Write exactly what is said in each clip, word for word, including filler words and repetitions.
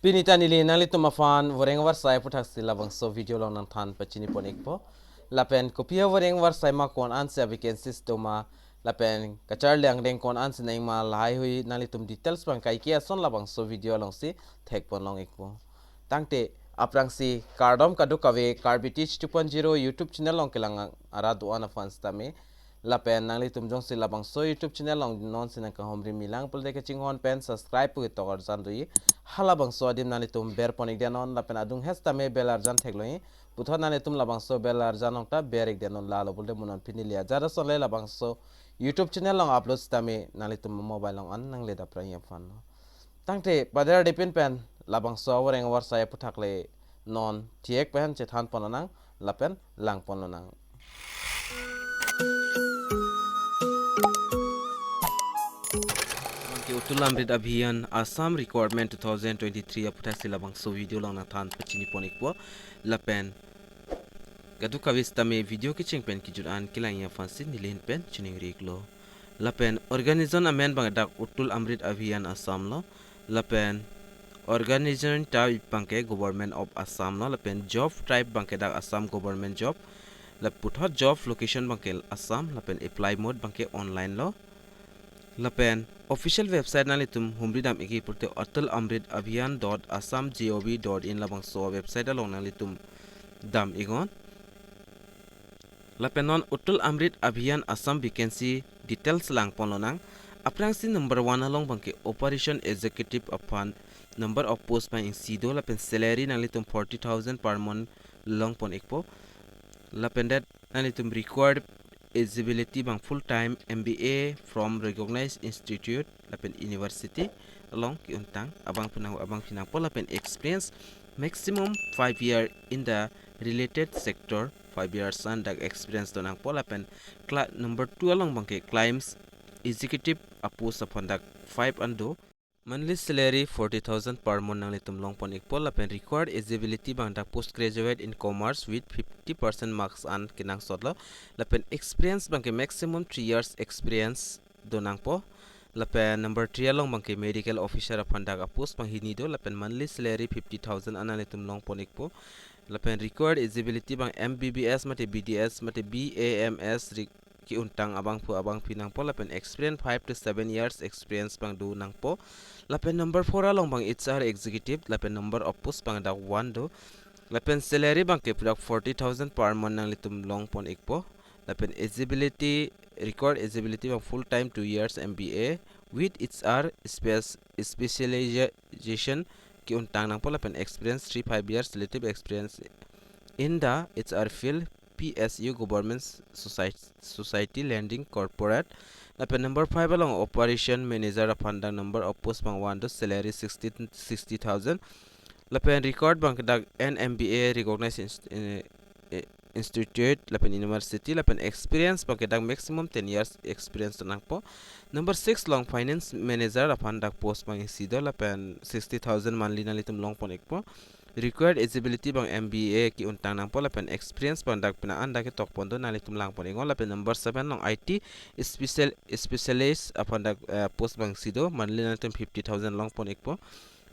Pini ta neli nanglitum aphan voreng avarsai aputhaksi labangso video along nangthan pachini pon ikpo. Lapen kopi avoreng avarsai ma, ko-an ansi a-vacancies doma, lapen kacharli angdeng ko-an ansi nangma, lahaihui nanglitum details abang kaike ason labangso video alongsi thek pon long ikpo. Tangte aphrangsi kardom kadokave Karbi Teach two point zero YouTube channel along kelang arat do-an aphan sitame, lapen nanglitum jongsi labangso YouTube channel along nonsi nangkahumri milang pulote kachinghon pen subscribe pu ketok arjan doji. Halabangso adim nanglitum ber pon ikdetnon, lapen adung hes tame bell arjan theklo-i. Puthot nanglitum labangso bell arjan along ta ber ikdetnon, lalo pulote mo non pini neli ajat ason le labangso YouTube channel along upload sitame nanglitum mobile along an nangle dapra aphan lo. Tangte padera dipin pen labangso avoreng avarsai aputhak le non thiek pen chethan pon lonang lapen lang pon lonang. Ke Atal Amrit Abhiyan Assam Recruitment two thousand twenty-three aputhaksi labangso video along nangthan pachini pon ikpo. Lapen kadokave sitame video kecheng pen kejut an kelang aphansi neli ahin pen chiningri iklo. Lapen organization amen abang dak Atal Amrit Abhiyan Assam lo. Lapen organization type abangke Government of Assam lo. Lapen job type abangke dak Assam Government job. Lapen puthot job location abangke Assam. Lapen apply mode abangke online lo. Lapen official website nanglitum humri dam ikji pulote atal amrit abhiyan dot assam gov dot in labangso website along nanglitum dam iknon. Lapen non Atal Amrit Abhiyan Assam vacancy details lang pon lonang. Aphrangsi number one along abangke operation executive aphan number of post abang isi do, lapen salary nanglitum forty thousand per month long pon ikpo. Lapen det nanglitum required eligibility abang full time M B A from recognized institute lapen university along ke-untang abangphu nang, abangphi nangpo, lapen experience maximum five year in the related sector, five years an dak experience do nangpo. Lapen cla-, number two along abangke claims executive apost aphan dak five an do. Monthly salary forty thousand per month nanglitum long pon ikpo, lapen required eligibility abang dak post graduate in commerce with fifty percent marks an kenangsot lo, lapen experience abangke maximum three years experience do nangpo. Lapen number three along abangke medical officer aphan dak apost abang hini do, lapen monthly salary fifty thousand an nanglitum long pon ikpo. Lapen required eligibility abang M B B S mate B D S mate B A M S re-, ke-untang abangphu abangphi nangpo, lapen experience five to seven years experience abang do nangpo. Lapen number four along abang H R executive, lapen number of post abang dak one do. Lapen salary abangke dak forty thousand per month nanglitum long pon ikpo. Lapen eligibility, required eligibility abang full time two years M B A with H R spec-, specialization ke-untang nangpo, lapen experience three five years relative experience in the H R field, P S U, government society, society lending corporate. Lapen number five along operation manager aphan dak number of post abang one do, salary sixty, sixty thousand. Lapen required abangke dak N M B A recognized inst-, eh, eh, institute lapen university, lapen experience abangke dak maximum ten years experience do nangpo. Number six along finance manager aphan dak post abang isi do, lapen sixty thousand monthly nanglitum long pon ikpo. Required eligibility abang M B A ke-untang nangpo, lapen experience abang dak pina an dak ketok pon do, nanglitum lang pon iknon. Lapen number seven along I T special, specialist aphan dak, eh, post abang isi do, monthly nanglitum fifty thousand long pon ikpo.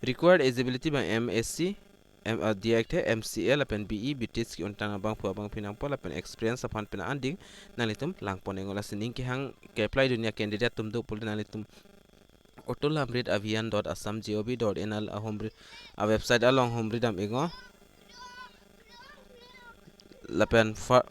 Required eligibility abang M S C, M, uh, diak the M C A lapen B E, B Tech ke-untang abangphu abangphi nangpo, lapen experience aphan pina an ding nanglitum lang pon iknon. Lasi ning kehang ke-apply dun a-candidate atum do pulote nanglitum Atal Amrit Abhiyan dot assam gov dot in al ahumri a-website along humri dam iknon. Lapen fir-,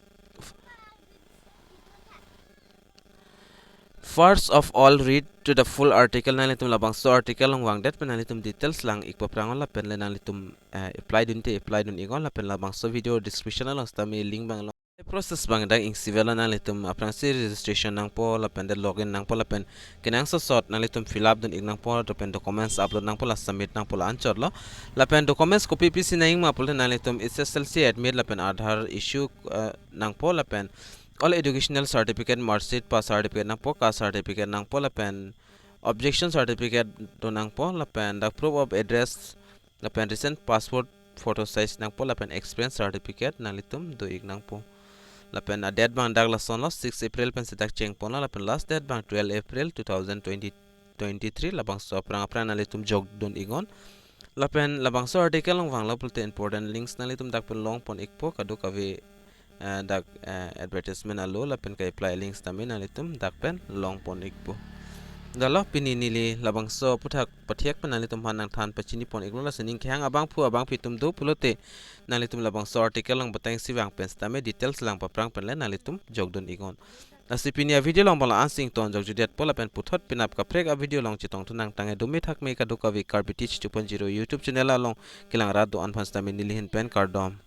first of all, read to the full article. Nanglitum labangso article along vangdet pen nanglitum details lang ikpo aphrang, lapen le nanglitum, eh, apply dun te apply dun iknon, lapen labangso video description along sitame link abang long. Process abang dak isi avelo, nanglitum aphrangsi registration nangpo, lapen de login nangpo, lapen kenangsot sot nanglitum fill up dun ik nangpo, lapen documents upload nangpo, la submit nangpo, la anchot lo. Lapen documents kopi pisi nangma pulote nanglitum H S L C admit lapen Aadhaar issue, eh, nangpo, lapen all educational certificate, mark sheet, pass certificate nangpo, caste certificate nangpo, lapen objection certificate do nangpo, lapen dak proof of address, lapen recent passport photo size nangpo, lapen experience certificate nanglitum do ik nangpo. Lapen a-date abang dak lason lo, six April pensi dak cheng pon lo, lapen last date abang twelve April two thousand twenty, twenty-three, labangso aphrang aphrang nanglitum jok dun iknon. Lapen labangso article along vanglo pulote important links nanglitum dak pen longpon ikpo, kadokave eh, dak eh, advertisement alo lapen ka-apply links tame nanglitum dak pen longpon ikpo. Dalo pini neli labangso aputhak pathiak pen nanglitum aphan nangthan pachinipon iklo. Lasi ning kehang abangphu abangpi atum do pulote nanglitum labangso article along batang isi vang pen sitame details lang paprang pen le nanglitum jokdun iknon. Lasi pini avideo along bang la-an si ingtonjok jutdet po lapen puthot penap kaprek avideo along chetongthu nangtang. Edo me thak me kadokave Karbi Teach two point zero YouTube channel along kelang rat do-an aphan sitame neli ahin pen kardom.